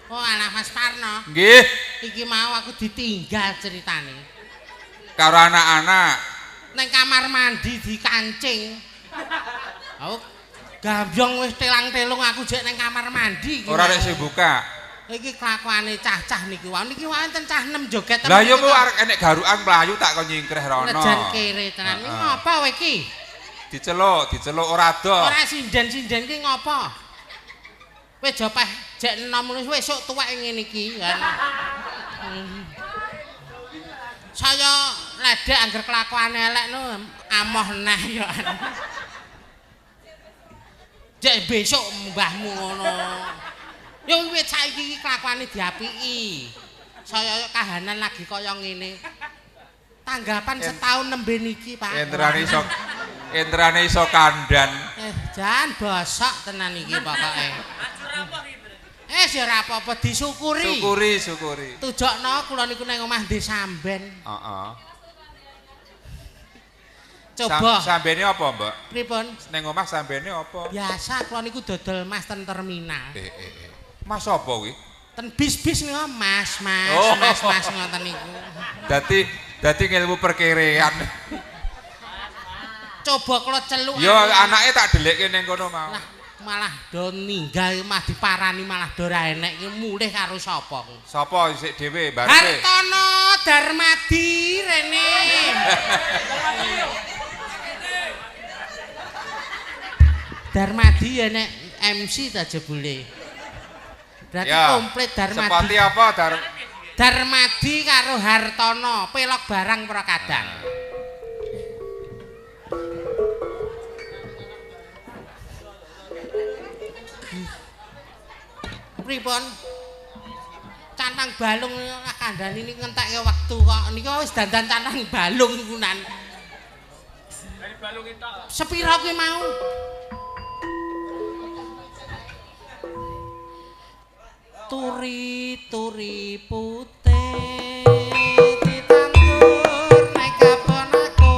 Oh, alah Mas Parno. Nggih. Iki mau aku ditinggal ceritane. Karo anak-anak. Neng kamar mandi dikancing. Aku gambyong wis telang-telung aku jek neng kamar mandi iki. Ora nek sing buka. Iki kelakuane cah-cah niki wae. Niki wae enten cah 6 joget. Lah ya ku arek enek garukan mlayu tak kon nyingkreh rono. Nejan kere tenan. Iki ngopo kowe iki? Diceluk, diceluk ora ado. Ora sinden-sinden ki ngopo? Wis jopeh jek enom wis esuk tuwek ngene iki kan. Saya ledek angger kelakuane elek no amoh neh ya. Jek besok mbahmu ngono. Ya wiwit saiki iki kelakuane diapiki. Saya kahanan lagi kaya ngene. Tanggapan setahun nembe niki, Pak. Entrane iso kandan. Jan bosok tenan iki pokoke. Ya ora apa-apa disyukuri. Syukuri. Tujokno kula niku nang omah ndek samben. Heeh. Coba. Sambene apa, Mbak? Pripun? Nang omah sambene apa? Biasa kula niku dodol mas ten terminal. Mas apa kuwi? Ten bis-bis niku mas, mas ngoten niku. Dadi ngilmu perkerean. Coba kula celuk. Ya anake tak dhelekke ning kono mau. Lah malah do ninggal mah diparani malah do ora enek iki mulih karo sapa? Sapa isik dhewe barepe? Hartono Darmadi rene. Darmadi ya nek MC ta jebule. Berarti ya, komplit Darmadi. Sepati apa Darmadi karo Hartono pelok barang ora kadang. Pripun? Cantang balung kandhane niki ngentekke wektu kok. Niki wis dandan cantang balung kunan. Balung entok. Sepira kuwi mau? Turi-turi putih ditandur nek kebon aku.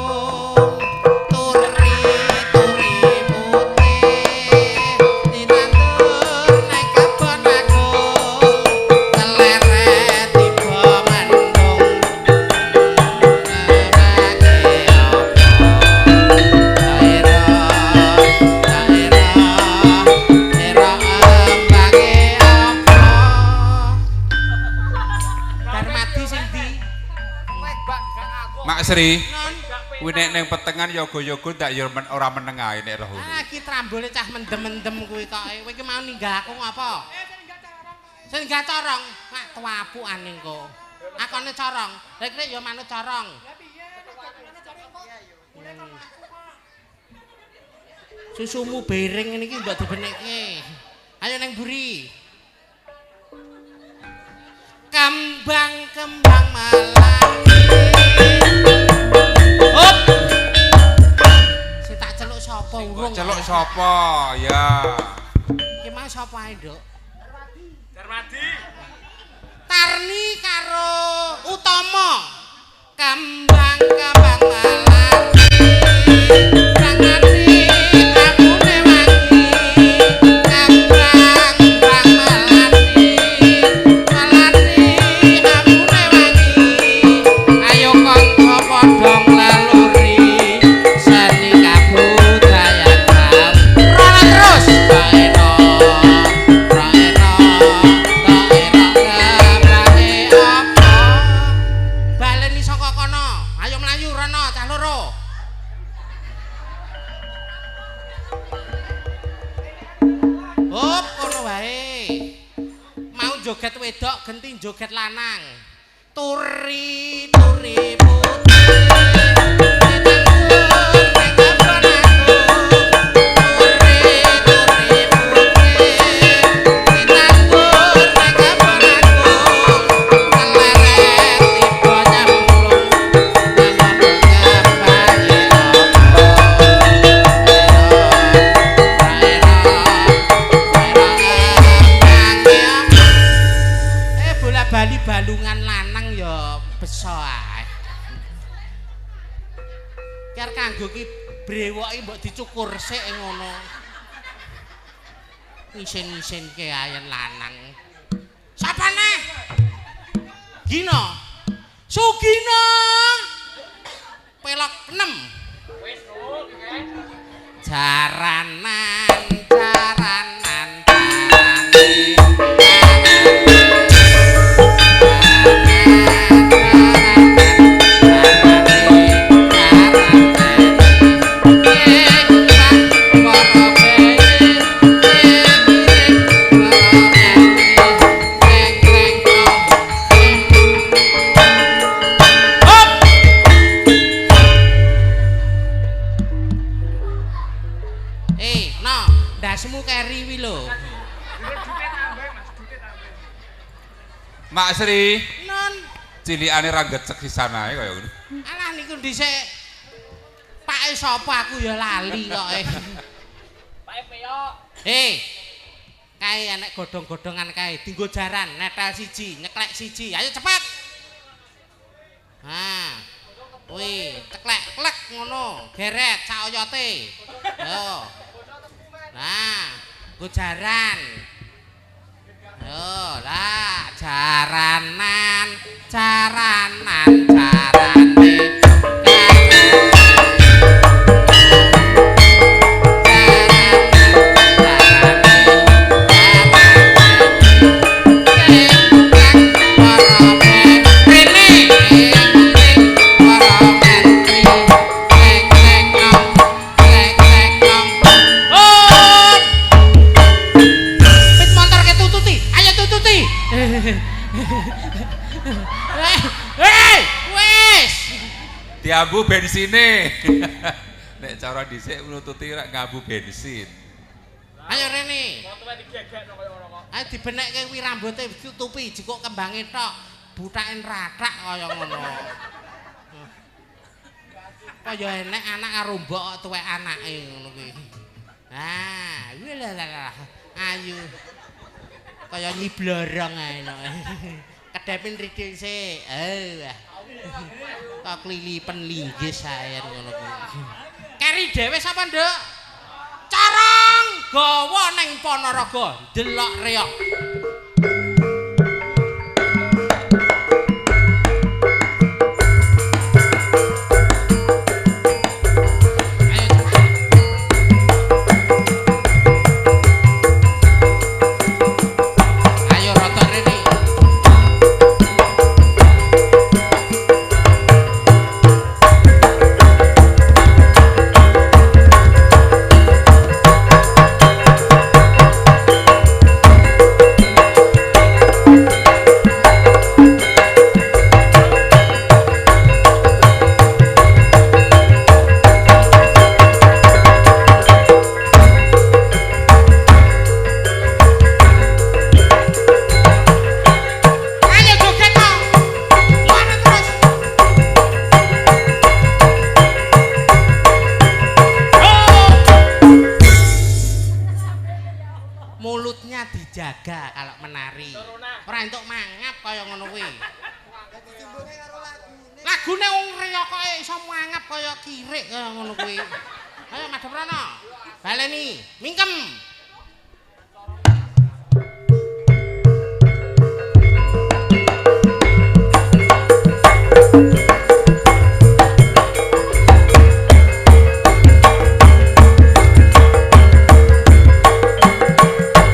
Turi-turi putih ditandur nek kebon aku. Keleret tiba mendung. Ngemake apa? Daerah, daerah, daerah embange apa? Darmadi sing ndi? Mak Sri, Non. kuwi nek ning petengan yoga-yoga ndak ya ora meneng ae nek roh. Ah, iki trambole cah mendem-mendem kuwi kok. Kowe iki mau ninggal aku ngopo? Sing ninggal corong, mak tuapukane engko. Akone corong. Lah iki ya manut corong. Susumu bering ngene iki mbok dibenekke. Ayo nang mburi. Kembang-kembang melati. Hop. Sing tak celuk sapa urung? Celuk sapa? Ya. Iki mau sapa ae, Nduk? Darmadi. Tarni karo Utama. Kembang-kembang melati. Kangati ambune wangi. Kembang-kembang melati. Melati ambune wangi. Ayo kanca padha nglaluri seni kabudayan. Rono terus. Baeno, baeno, daerah kembange apa? Baleni saka kono. Ayo mlayu rono cah loro. Hop, kono wae. Mau joget wedok genti joget lanang. Turi-turi putih ditandur ning kebon aku. Turi-turi putih ditandur ning kebon aku. Keleret tiba nyemplung nang kembange apa? Bola bali balungan lanang ya beso ae. Ki arep kanggo ki Brewoke mbok dicukur sik ngono. Isin-isinke ayen lanang. Sapa neh? Gino. Sugino. Pelok 6. Wis, jaranan, jaranan, jarane. Mak Sri. Non. Cilikane ra gecek sisan ae kaya ngono. Alah niku dhisik pake sapa aku ya lali kok. Pake peyok. Kae enek godhong-godhongan kae dienggo jaran netel siji, nyeklek siji. Ayo cepet. Ha. Kuwi ceklek-klek ngono, geret sak oyote. Yo. Nah, nggo jaran. Yo lah, jaranan, jaranan, jarane. Diambu bensine. Nek cara dhisik nututi rak ngambu bensin. Ayo rene. Ayo dibenekke kuwi rambuté ditutupi jikuk kembange tok, butake rathak kaya ngono. Kaya enek anak karo mbok kok tuwek anake ngono kuwi. Ah, kuwi lha ayu. Kaya nyiblorong ae no. Kedepin rikil sik. Eh. Kok klilipen linggis ae ngono kuwi. Keri dhewe sapa, Nduk? Carang gawa ning Ponorogo, delok reok. Ayo rada rene. Ayo joget to. Mana terus? Oh. Mulutnya dijaga kalau menari. Ora entuk mangap kaya ngono kuwi. Lagune wong reya kok iso mangap kaya kirik kaya ngono kuwi. Ayo madhep rono. Baleni, mingkem.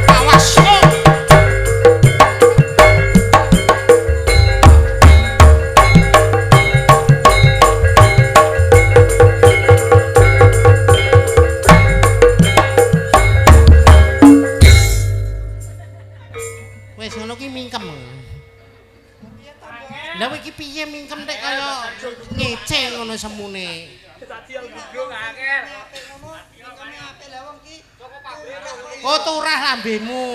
Awas. Oh. Wis ngono ki mingkem. Lah iki piye mingkem tek kaya ngece ngono semune. Oh turah lambemu.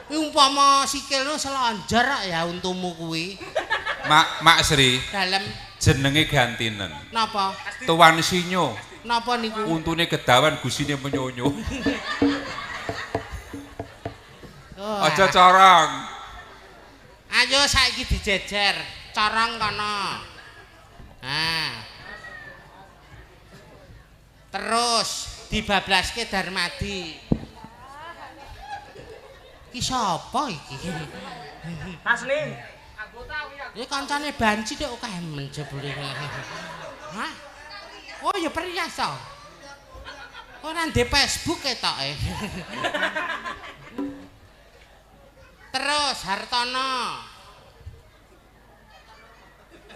Kuwi umpama sikilmu selonjor kok ya untumu kuwi. Mak Sri, Dalem jenenge gantinen. napa? Tuan Sinyo, Napa niku? untune kedawan gusine menyonyo. Oh, Aja corong. Ayo saiki dijejer, corong kono. Nah. Terus dibablaske Darmadi. Iki sapa iki? Asli. Anggota kuwi. Iki kancane banci tok akeh men jebule. Hah? Oh ya perias to. Ora ndek Facebook ketoke. Terus Hartono.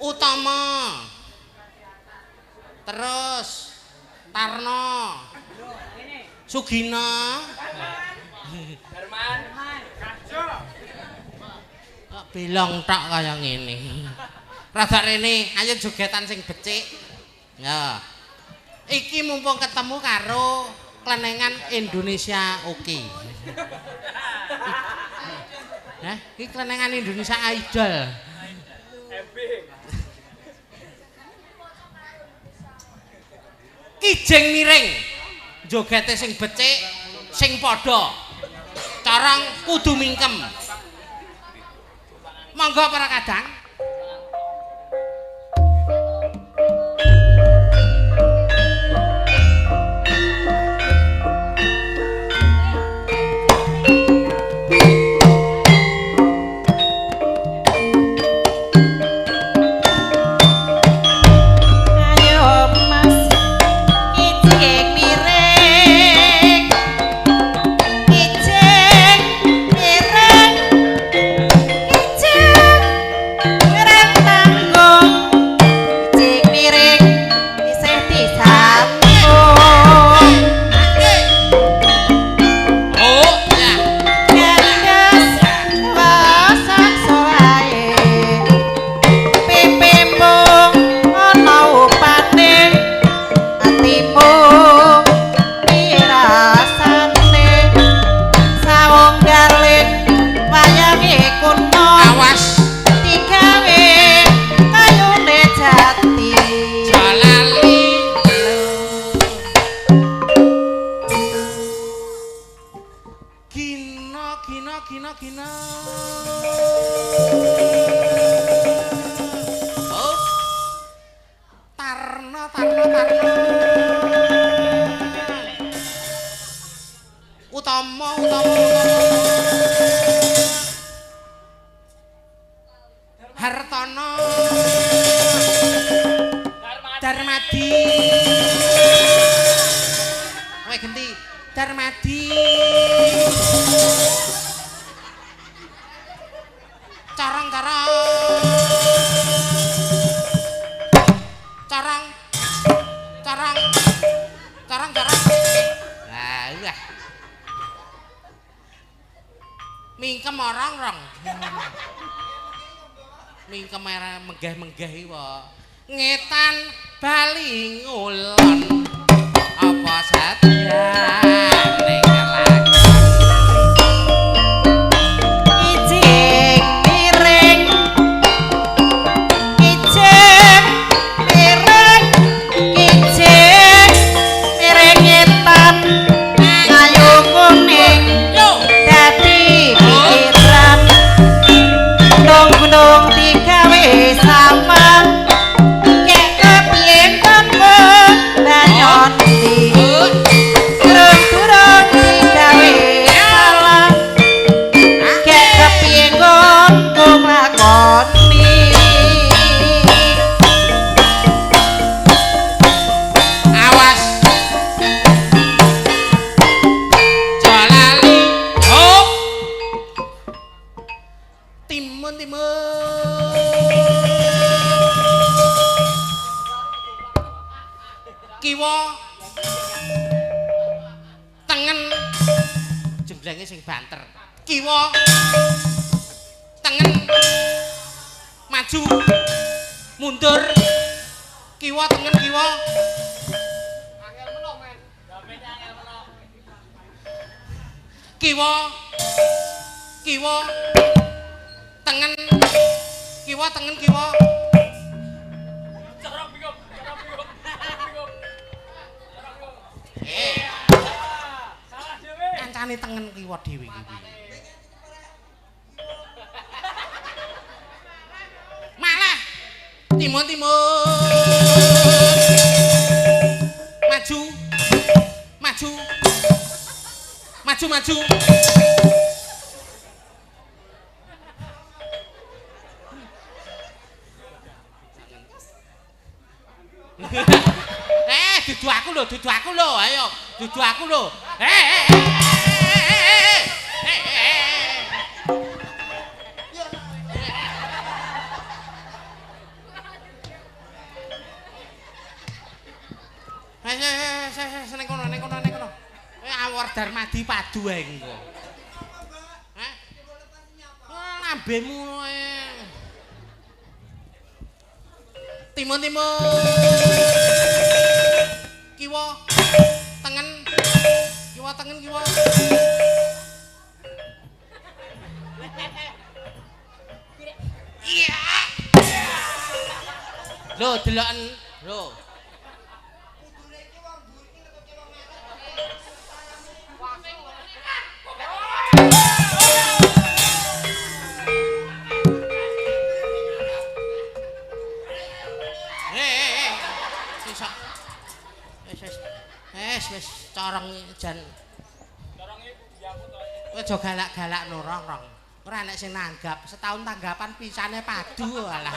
Utama. Terus Tarno. Sugino. Darman. Karjo. Kok belong tok kaya ngene. Rada rene, ayo jogetan sing becik. Ya. Iki mumpung ketemu karo klenengan Indonesia Oke. Hah, iki klenengan Indonesia Idol. Kijing miring. Jogete sing becik, sing padha. Carang kudu mingkem. Monggo para kadang. Menggeh-menggeh wae. Ngetan bali ngulon apa sadyane kelakon. Kijing miring, kijing miring, kijing miring ngetan ayo kuning dadi pikiran gunung-gunung digawe sama kek kepiye konku banyoni durung-durung digawe salah kek kepiye konku nglakoni. Awas jalali hop timun timun kiwa tengen jemblenge sing banter kiwa tengen maju mundur kiwa tengen kiwa Angel meno men. Angel meno. Kiwa kiwa tengen kiwa tengen kiwa. Kancane tengen kiwa dhewe iki. Malah timun-timun maju Maju. Maju maju. Dudu aku lho, dudu aku lho, ayo, dudu aku lho. Ning kono, ning kono, ning kono. Awor Darmadi padu ae engko. Hah? Lambemu ae. Timun-timun. Kiwa tengen. Kiwa tengen kiwa. Iya. Lho deloken, lho. Wis corong jan. Coronge diaku to. Kowe aja galak-galakno rong-rong. Ora enek sing nanggap, setahun tanggapan pisane padu alah.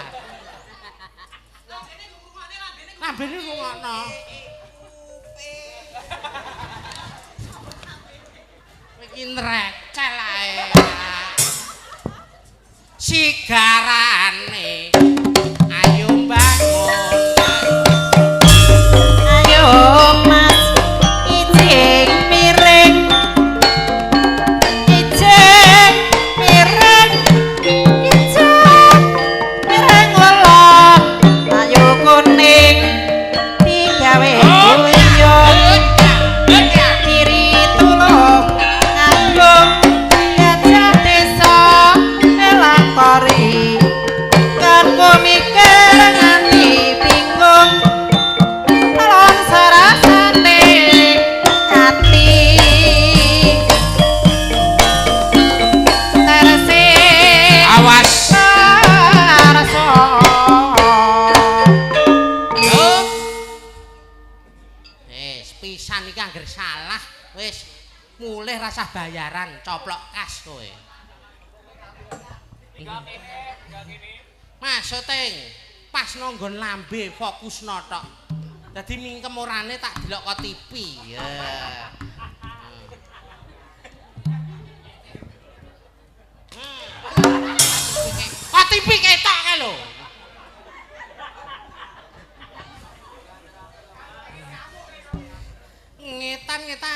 Lambene rungokno. Kowe iki nrecel ae. Sigarane ayo mbangun. Ayo Mas ijing miring. Ijing miring. Ijing miring lelok. Ayo kuning digawe guyon. Kiri tulung nganggung gajah desa elakori. Kan mikir nganti bingung. Tolong sarasane ati. Terse Awas. tarso. Wis pisan iki angger salah wis mulih rasah bayaran coplok kas kowe. Mas syuting pas nanggon lambe fokusno tok. Dadi mingkem orane tak delok kok TV. Ya. Kok TV ketok kae lho. Ngetan ngetan.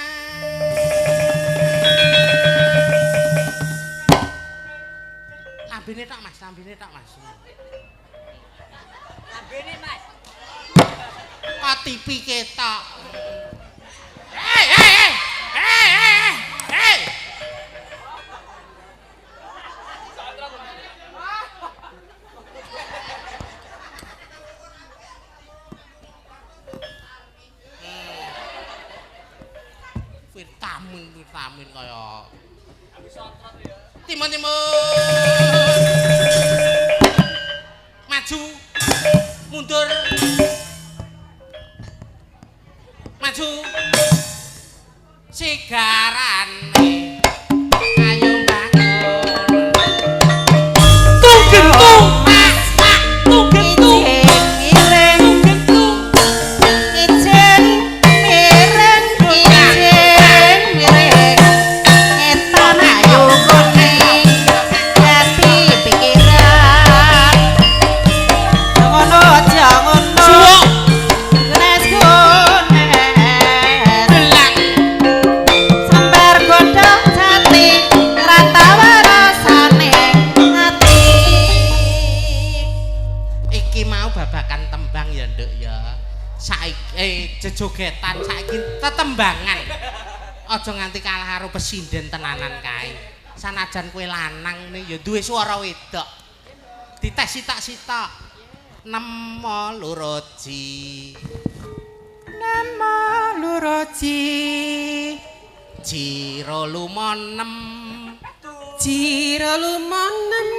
Lambene tok Mas, lambene tok Mas. Lambene Mas. Kok TV ketok. Hei. Vitamin vitamin kaya. Timun-timun. Maju. Mundur. Maju. Sigarane ayo bangun. Tunggentung Mas, tunggentung. Ijing miring. Ijing miring, ijing miring. Ngetan ayo kuning dadi pikiran. Ngono aja ngono. Suwuk Gunes gunes. belang. Sambar godhong jati rata warasane ati. Iki mau babakan tembang ya, Nduk ya. Saiki jejogetan saiki tetembangan. Aja nganti kalah karo pesinden tenanan kae. Sanajan kowe lanang nih ya duwe swara wedok. Dites sitok-sitok. Nemo loro ji. Namo loro ji. Ji ro lumo nem. Jiro lumo nem.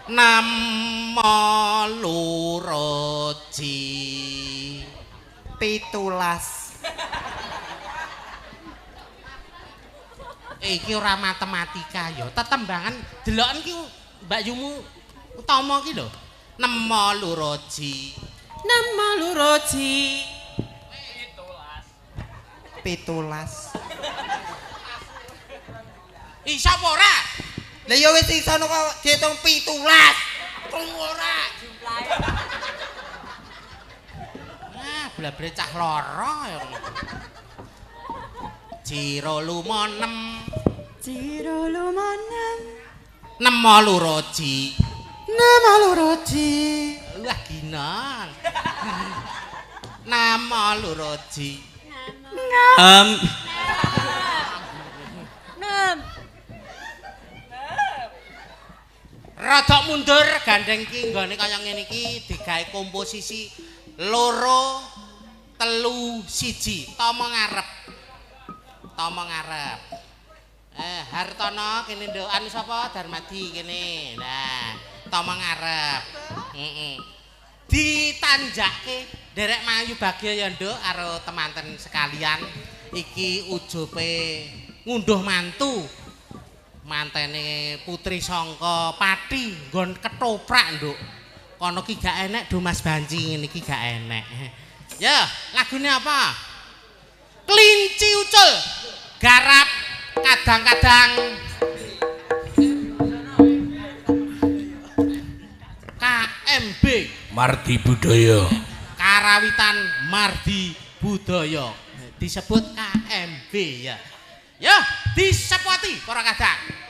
Nemo loro ji. 17. Iki ora matematika ya. Tetembangan deloken ki Mbak Yumu utama ki lho. Nemo loro ji. Nemo loro ji. 17. Iso apa ora? Lah ya wis iso kok diitung 17. Krungu ora? Jumlahe. Ah, blabere cah loro ya. Jiro lumo nem. Jiro lumo nem. Nemo loro ji. Nemo loro ji. Wah ginan. Nemo loro ji. Nem. Nem. Rada mundur gandeng ki nggone kaya ngene iki digawe komposisi loro telu siji tomo ngarep. Tomo ngarep. Hartono kene nduk anu sapa Darmadi kene. Nah, tomo ngarep. Heeh. Ditanjake nderek Mayu Bagya ya nduk karo temanten sekalian iki ujupe ngunduh mantu. Mantene Putri Sangka Pati nggon ketoprak nduk. Kono ki gak enek do Mas Banci ngene iki gak enek. Ya, lagune apa? Kelinci ucul garap kadang-kadang KMB Mardi Budaya. Karawitan Mardi Budaya disebut KMB ya. Ya, disepoti para kadang.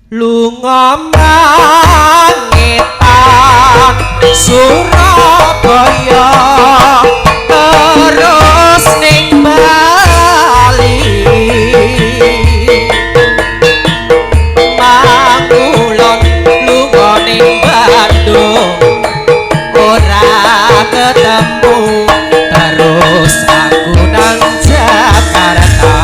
Lunga mangetan Surabaya terus ning Bali mangulon lunga ning Bandung ora ketemu terus aku nang Jakarta.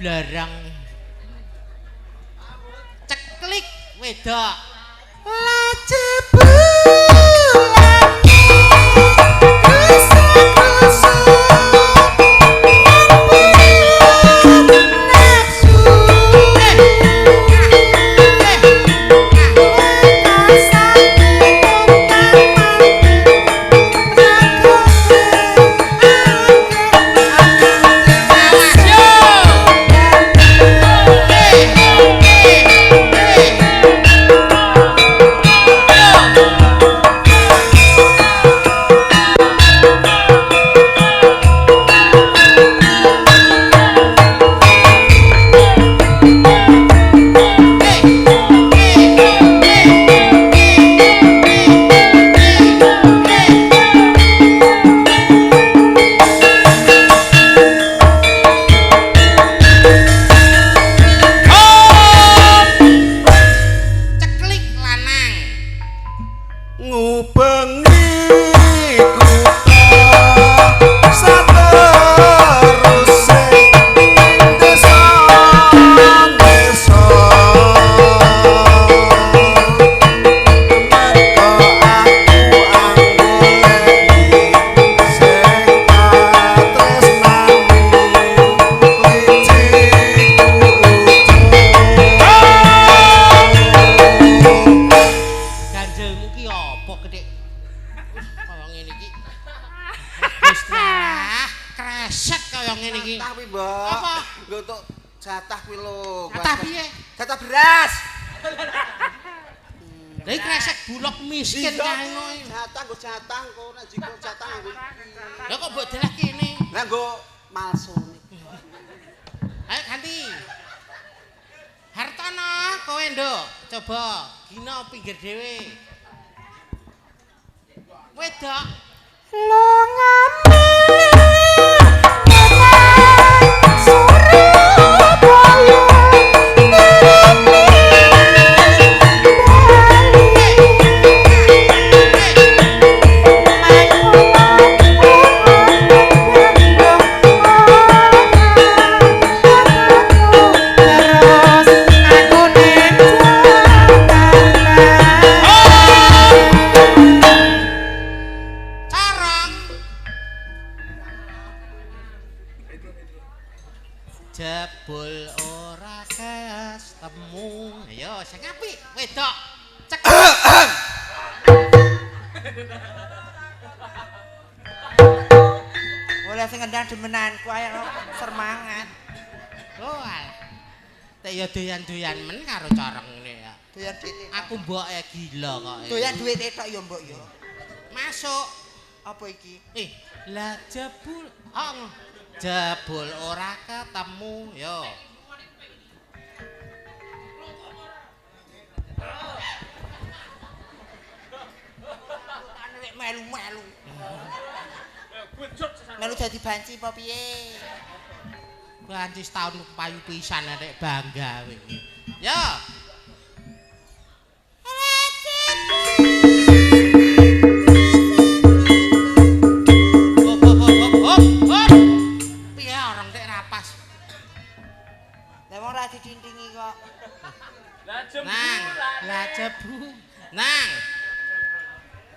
Blarang ceklik wedok Jatah kuwi lho. Jatah piye? Jatah beras. Lha iki kresek bulog miskin kae ngono. Jatah nggo jatah engko nek jiko jatah nggo. Lah kok mbok deleh kene? Lah nggo malsune. Ayo ganti. Hartono, kowe nduk, coba gina pinggir dhewe. Wedok. Longame Surabaya. Jebul ora ketemu. Ayo sing apik wedok. Cek. Oleh sing ngendang demenanku ayo sermangat. Oh alah. Tek ya doyan-doyan men karo corong ngene ya. Doyan duit. Aku mboke gila kok. Doyan duit tok ya mbok ya. Masuk. Apa iki? Lah jebul. Oh. Jebul ora ketemu yo. Melu-melu. Melu dadi banci apa piye? Banci setahun payu pisan nek bangga kowe iki. Yo. Ditintingi kok. Nang, lah jebu. Nang.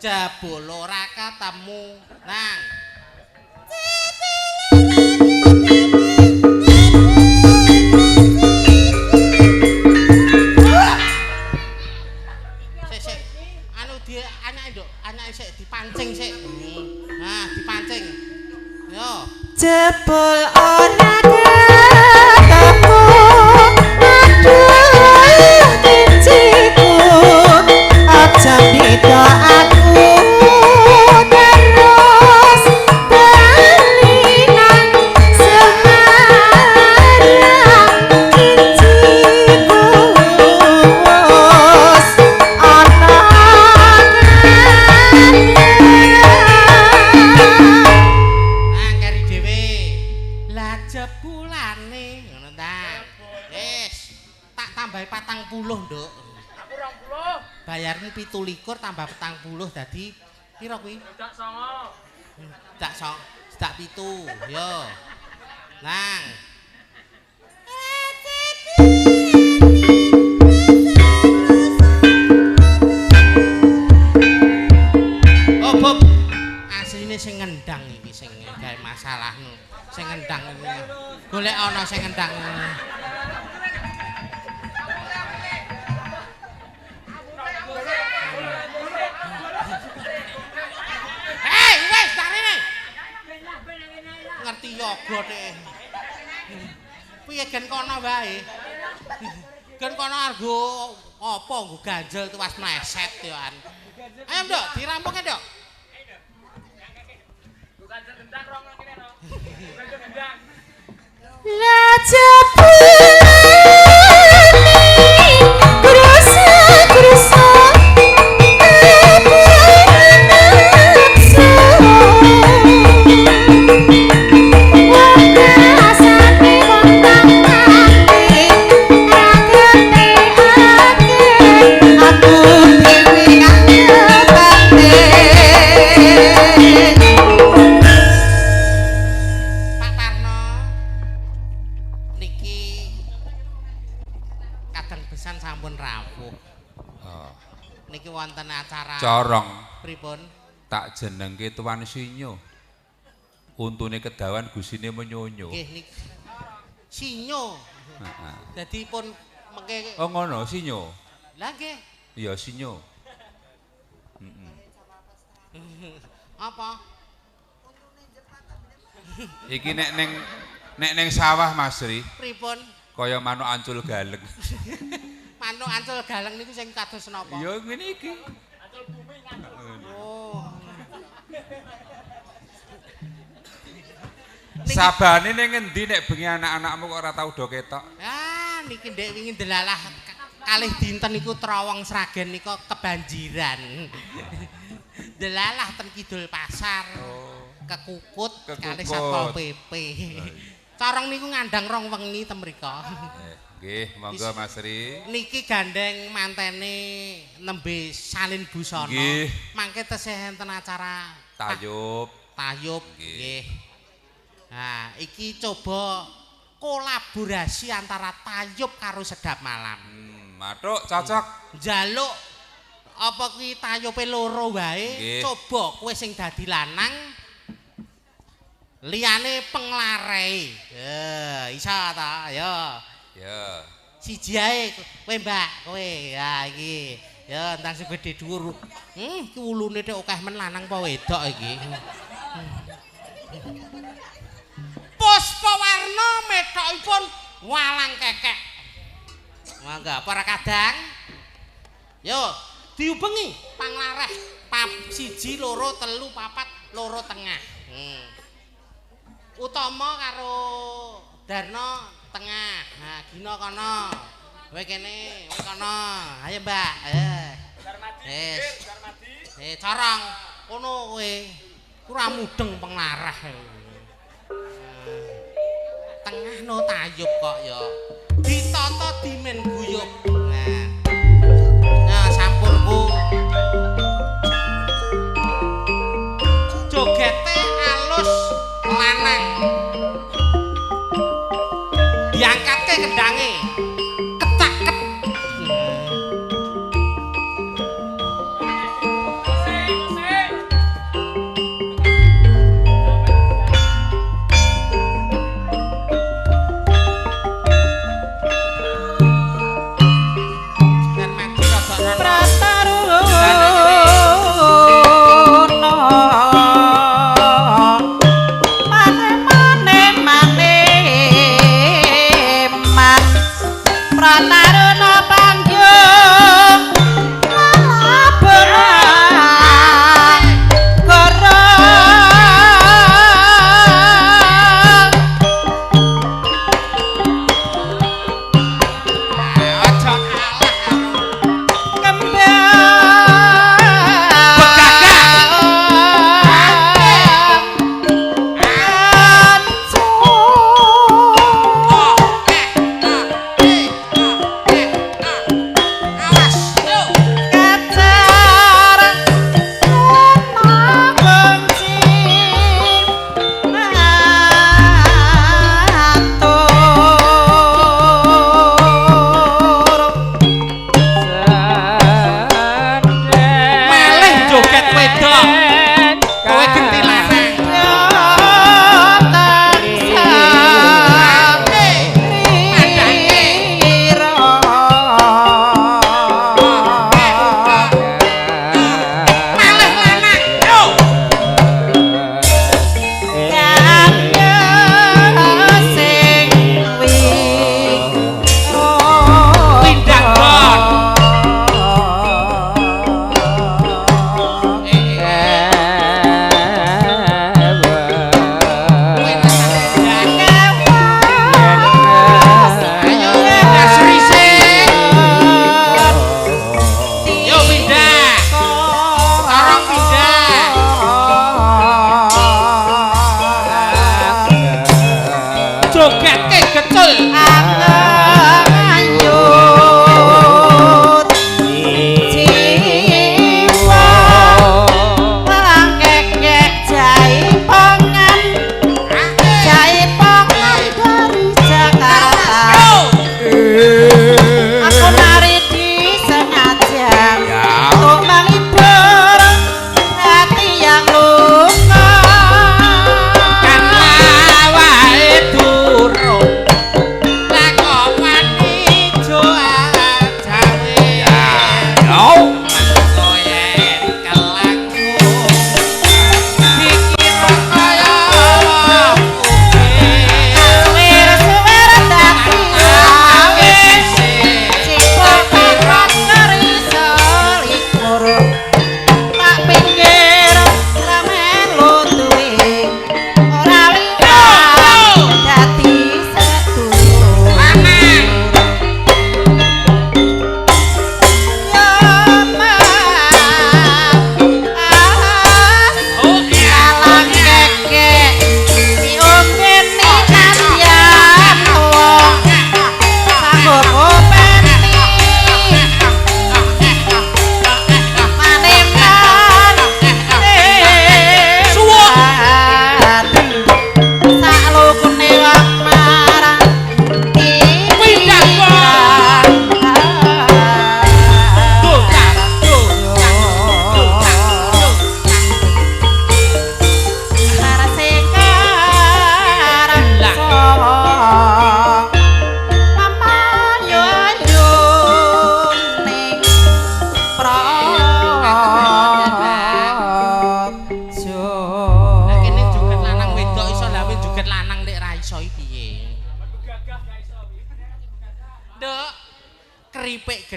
Jebul ora ketemu. Nang. Sik sik. Anu di anake nduk, anake sik dipancing sik. Nah, dipancing. Yo. Jebul ora ketemu. Aduh kinciku aja beda aku terus bali nang Semarang kinciku wis ana. Nang keri dhewe. Lah jebulane ngono ta. Wis, tak tambahi 40, Nduk. Aku 20. Bayarmu 27 tambah 40 dadi pira kuwi? Dak 9. Dak 9, dak 7. Yo. Nang. Oh, Bob. Asline sing ngendang iki sing gawe masalah. Sing ngendang iki. Golek ana sing ngendang. Hei, wis tarene. Ngerti yoga nek. Piye gen kono wae. Gen kono argo apa nggo ganjel tuwas mleset yo an. Ayo Nduk, dirampungke Nduk. Nggo ganjel gendang rong nang kene no. Ganjel gendang. La jebulane krusa-krusa Pak Parno niki kadang besan sampun rawuh. Oh. Niki wonten acara Corong pripun? Tak jenengke Tuan Sinyo. Untune kedawan gusine menyonyo. Nggih niki Sinyo. Heeh. Dadi pun mengke. Oh ngono Sinyo. Lah nggih. Iya Sinyo. Apa? Iki nek neng sawah Mas Ri. Pripun? Kaya manuk ancul galeng. Manuk ancul galeng niku sing kados napa? Ya ngene iki. Oh. Sabane ning ngendi nek bengi anak-anakmu kok ora tau do ketok? Ah, niki ndek wingi ndelalah kalih dinten niku Trowong Sragen nika kebanjiran. Ndelalah ten kidul pasar. Oh. Kekukut kalih Kekukut. Satpol PP. Corong niku ngandang rong wengi ten mriko. Nggih, monggo Mas Ri. Niki gandeng mantene nembe salin busana. Nggih. Mangke tesih enten acara Tayub. Tayub Nggih. nggih. Nah, iki coba kolaborasi antara Tayub karo Sedap Malam. Mathuk cocok. Njaluk apa kuwi tayupe loro wae, Nggih. coba kowe sing dadi lanang liyane penglarehe. Iso ta? Ayo. Ya. Siji ae kowe Mbak, kowe. Ya iki. Ya entar sing gedhe dhuwur. Iki wulune tek akeh men lanang apa wedok iki. Puspawarna methokipun walang kekek. Mangga para kadang. Yo, diubengi panglareh pap 1 2 3 4 loro tengah. Utama karo Darno tengah. Nah, Gina kono. Kowe kene, kowe kono. Ayo, Mbak. Darmadi, Wis. Darmadi. Corong kono kowe. Ora mudeng penglarah. Tengah no tayub kok ya. Ditata dimen guyub. Nah. Nah, sampurku. Jogete alus lanang. Diangkatke kendange. Kecaket. Musik, musik. Dan maju rada rono. Prataruna mane mane man Prataruna panggung lalaberan gorong Aja kalah karo kembang Oh, eh, ah, eh, ah, eh.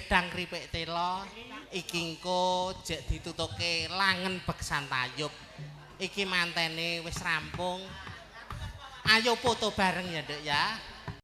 Gedang kripik telo iki engko jek ditutuke langen beksan tayub. Iki mantene wis rampung. Ayo foto bareng ya, Nduk ya.